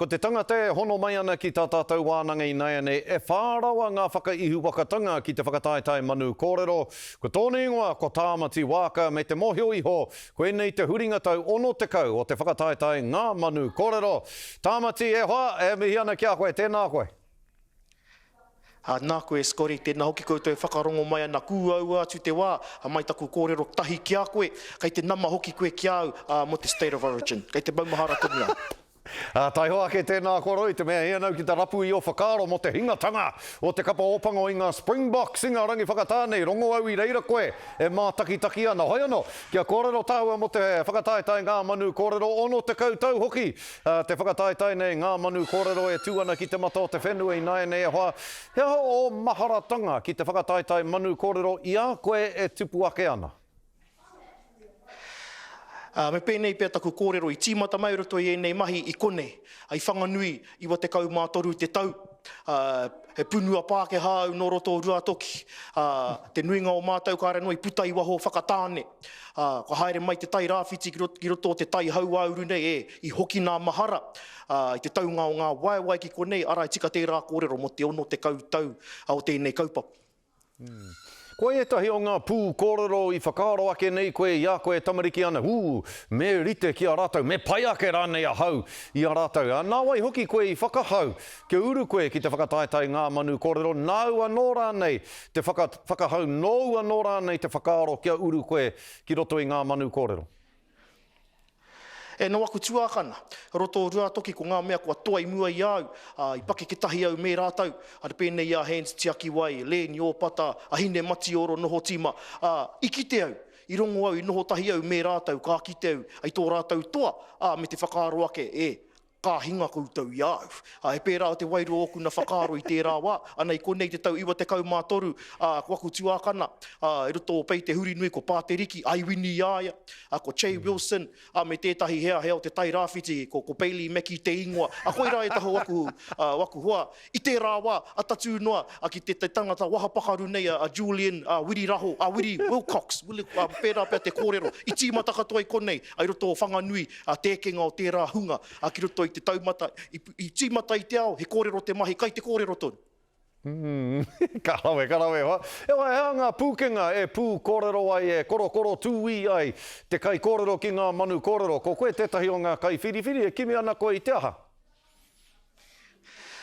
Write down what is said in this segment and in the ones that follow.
Ko te tangata e hono mai ana ki tā tātou wānanga ināianei, e whā rawa ngā whakaihuwakatanga ki te whakataetae manu kōrero. Ko tōna ingoa ko Tāmati Waaka me te mōhio iho, koinei te huringa tau 60 o te whakataetae Ngā Manu Kōrero. Tāmati, e hoa, e mihi ana ki a koe, tēnā koe. Ā, nāku e Scotty, tēnā hoki koutou e whakarongo mai ana, kūaua atu te wā, ā, mai taku kōrero tahi ki a koe, kei te nama hoki koe ki a au, ā, mō te State of Origin. Kei te maumahara tonu au. Ā, taihoa ake tēnā koro i te mea hia nau ki te rapu i ō whakaaro mō te hingatanga o te kapa Ōpango i ngā Springboks i ngā rangi whakatā nei, rongo au i reira koe e mātakitaki ana. Hoi anō, kia kōrero tāua mō te whakataetae Ngā Manu Kōrero 60 tau hoki te whakataetae nei Ngā Manu Kōrero e tū ana ki te mata o te whenua ināianei e hoa, he aha ō maharatanga ki te whakataetae Manu Kōrero i a koe e tupu ake ana? Ā, me pēnei pea taku kōrero, i tīmata mai roto i ēnei mahi i konei, i Whanganui, 93 te tau, ā, he punua Pākehā au nō roto o Ruatoki, ā, te nuinga o mātou kāre anō i puta i waho o Whakatāne, ā, kua haere mai te Tai Rāwhiti ki roto, ki roto o te Tai Hauāuru nei, e, i hoki nā mahara, ā, i te taunga o ngā waewae ki konei, arā, i tika tērā kōrero mō te 60 tau o tēnei kaupapa. Ko ētahi o ngā pū kōrero i whakaaro ake nei koe i a koe e tamariki ana, ū, me rite ki a rātou, me pai ake rānei ahau i a rātou. Ā, nāwai hoki koe i whakahau kia uru koe ki te whakataetae Ngā Manu Kōrero, nāu anō rānei te whaka, whakahau, nōu anō rānei te whakaaro kia uru koe ki roto i Ngā Manu Kōrero? E nō aku tuākana, roto o Ruatoki ko ngā mea kua toa i mua i a au, ā, i pakeke tahi au me rātou, ā, pēnei i a Hans Tiakiwai, Len Iopata, a Hine Matioro noho tīma, ā, i kite au, i rongo au, i noho tahi au me rātou, ka kite au i tō rātou toa, ā, me te whakaaro ake, e, ka hinga koutou i a au. Ā, he pērā te wairua ōku na whakaaro i tērā wā, ana i konei te tau 93, ā, ko aku tuākana, ā, i roto o Pei Te Hurinui ko Pāteriki, a Iwini i a ia, ā, ko Che Wilson, ā, me tētahi heahea o te Tai Rāwhiti, ko, ko Bailey Mackie te ingoa, ā, koirā ētahi o aku, ā, o aku hoa. I tērā wā, a tatū noa, a ki te, te tangata waha pakaru nei a, a Julian, a Wiri Raho, a Wiri Wilcox, Willi, ā, pērā pea te kōrero, i tīmata katoa i konei, ā, i roto o Whanganui, a te ekenga o tērā hunga, a ki roto i te taumata, i, i tīmata i te ao, he kōrero te mahi, kai te kōrero tonu. Mm, ka rawe, ka rawe hoa. E hoa, he aha ngā pūkenga e pū kōrero ai, e korokoro tūī ai te kaikōrero ki ngā manu kōrero? Ko koe tētahi o ngā kaiwhiriwhiri e kimi ana koe i te aha?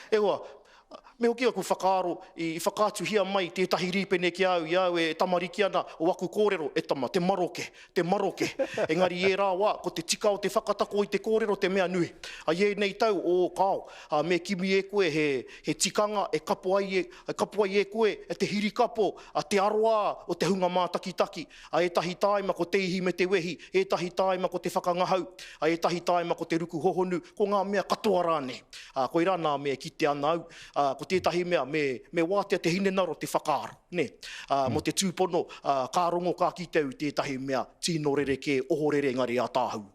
E hoa, me hoki aku whakaaro i whakaatuhia mai tētahi rīpene ki a au i a au e tamariki ana o aku kōrero, e tama, te maroke, te maroke. Engari i ērā wā, ko te tika o te whakatako i te kōrero te mea nui. A i ēnei tau, ō, kāo, ā, me kimi e koe he, he tikanga e kapo ai e, e kapo ai e koe e te hirikapo, a te aroā o te hunga mātakitaki. A ētahi tāima ko te ihi me te wehi, ētahi tāima ko te whakangahau, a ētahi tāima ko te ruku hohonu, ko ngā mea katoa rānei. Ā, koirā nā mea e kite ana au, ā, ko tētahi mea me, me wātea te hinengaro te whakaaro, nē. Ā, mō te tūpono, ā, ka rongo, ka kite au i tētahi mea tino rerekē, ohorere engari ātaahua.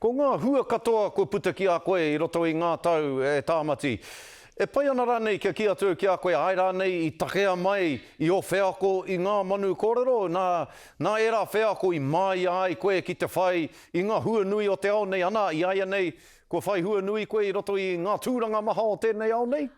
Ko ngā hua katoa kua puta ki a koe i roto i ngā tau, e Tāmati, e pai ana rānei kia kī atu au ki a koe āe rānei i takea mai i ō wheako i ngā manu kōrero, nā, nā ērā wheako i māia ai koe ki te whai i ngā hua nui o te ao nei, anā, i āianei kua whai hua nui koe i roto i ngā tūranga maha o tēnei ao nei?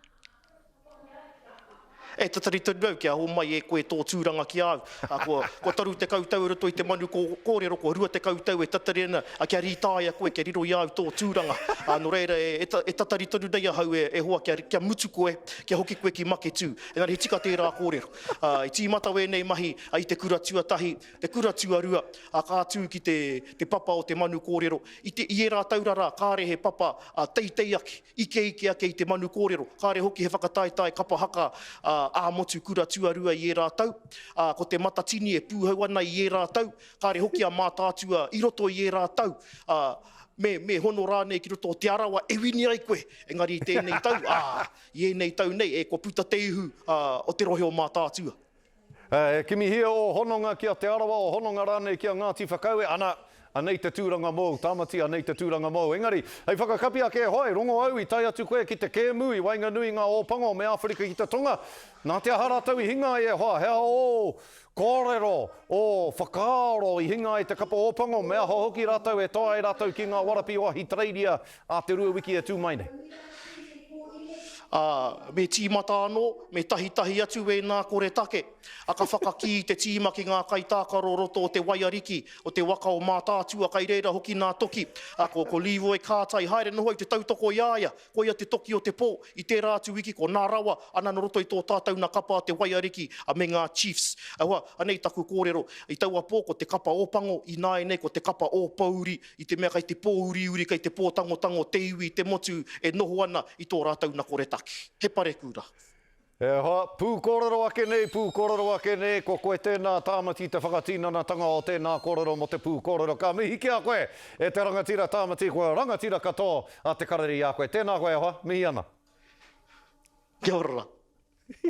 E tatari tonu au kia homai e koe tō tūranga ki a au. Ā, kua, kua 30 tau i roto i te manu kōrero, kua 20 tau e tatari ana, ā, kia rītāia koe, kia riro i a au tō tūranga. Ā, nō reira, e, e, e tatari tonu nei ahau e, e hoa kia, kia mutu koe, kia hoki koe ki Maketū. Engari he tika tērā kōrero. Ā, i tīmata wēnei mahi i te kura tuatahi, te kura tuarua, ā, ka tū ki te, te papa o te manu kōrero. I te, i ērā taura rā, kāre he papa, ā, teitei ake. Ikeike ake i te manu kōrero, kāre hoki he whakataetae kapa haka ā-motu kura tuarua i ērā tau, ā, ko Te Matatini e pūhau ana i ērā tau, kāre hoki a Mātaatua i roto i ērā tau, ā, me, me hono rānei ki roto o Te Arawa e wini ai koe, engari i tēnei tau, ā, i ēnei tau nei, e, kua puta te ihu, ā, o te rohe o Mātaatua. E kimihia ō hononga ki a Te Arawa, ō hononga rānei ki a Ngāti Whakaue, ana, anei te tūranga mōu, Tāmati, anei te tūranga mōu. Engari, hei whakakapi ake e hoa, i rongo au i tae atu koe ki te kēmu i waenganui i ngā Ōpango me Āwherika ki te Tonga. Nā te aha rātou i hinga ai e hoa? He aha ō kōrero, ō whakaaro i hinga ai te kapa Ōpango, me aha hoki rātou e toa ai rātou ki ngā warapi o Ahitereiria ā te Ruawiki e tū mai nei. Ā, me tīmata anō, me tahitahi atu wēnā koretake. A ka whakakī te tīma ki ngā kaitākaro roto o te waiariki, o te waka o Mātaatua, kai reira hoki nā toki. A ko, ko Leroy Carter i haere noho i te tautoko i a ia, koia te toki o te pō. I tērā atu wiki ko Nā Rawa, ana nō roto i tō tātou nā kapa a te waiariki, a me ngā Chiefs. Aua, anei taku kōrero, i taua pō ko te kapa Ōpango, ināianei ko te kapa Ōpouri, i te mea kei te pōuriuri, kei te pōtangotango te iwi, te motu e noho ana i tō rātou na koretake. He parekura. E hoa, pūkōrero ake nei, pūkōrero ake nei, ko koe tēnā Tāmati te whakatinanatanga o tēnā kōrero mō te pūkōrero. Ka mihi ki a koe, e te rangatira Tāmati, kua rangatira katoa a Te Karere i a koe. Tēnā koe e hoa, mihi ana. Kia ora.